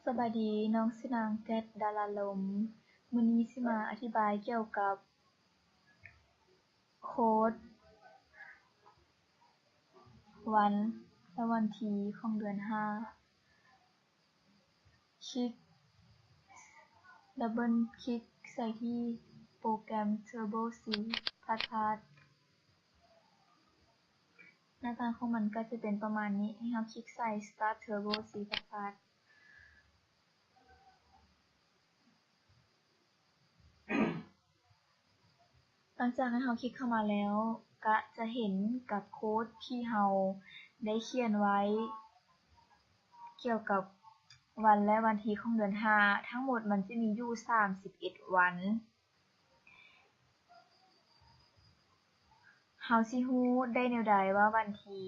ສະບາຍດີ, ນ້ອງຊື່ນາງແກັດ ດາລາລົມ. ມື້ນີ້ຊິມາອະທິບາຍກ່ຽວກັບໂຄດວັນ ແລະ ວັນທີຂອງເດືອນຫ້າ. ຄລິກ ດັບເບິນຄລິກໃສ່ທີ່ໂປຣແກຣມ Turbo C ພາດໆ. ໜ້າຕາຂອງມັນກໍຈະເປັນປະມານນີ້. ໃຫ້ເຮົາຄລິກໃສ່ Start Turbo C ພາດໆ. ຫຼັງຈາກນັ້ນເຮົາຄລິກເຂົ້າມາແລ້ວ ກະຈະເຫັນກັບໂຄດທີ່ເຮົາໄດ້ຂຽນໄວ້ ກ່ຽວກັບວັນ ແລະ ວັນທີຂອງເດືອນຫ້າ. ທັງໝົດມັນຈະມີຢູ່ສາມສິບເອັດວັນ. ເຮົາຊິຮູ້ໄດ້ແນວໃດວ່າວັນທີ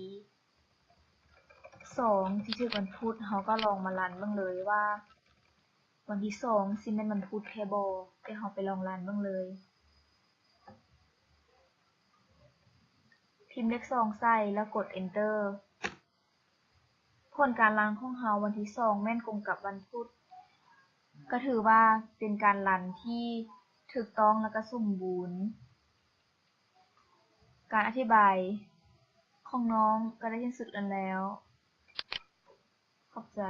ສອງຊິຖືກວັນພຸດ? ເຮົາກໍລອງມາຣັນເບິ່ງເລີຍວ່າວັນທີສອງຊິແມ່ນວັນພຸດແທ້ບໍ່? ດຽວເຮົາໄປລອງຣັນເບິ່ງເລີຍ. ພິມເລກສອງໃສ່ ແລ້ວກົດ Enter. ຜົນການຣັນຂອງເຮົາວັນທີສອງແມ່ນກົງກັບວັນພຸດ, ກໍຖືວ່າເປັນການຣັນທີ່ຖືກຕ້ອງ ແລະກະສົມບູນ. ການອະທິບາຍຂອງນ້ອງກໍໄດ້ສິ້ນສຸດລົງແລ້ວ. ຂອບໃຈ.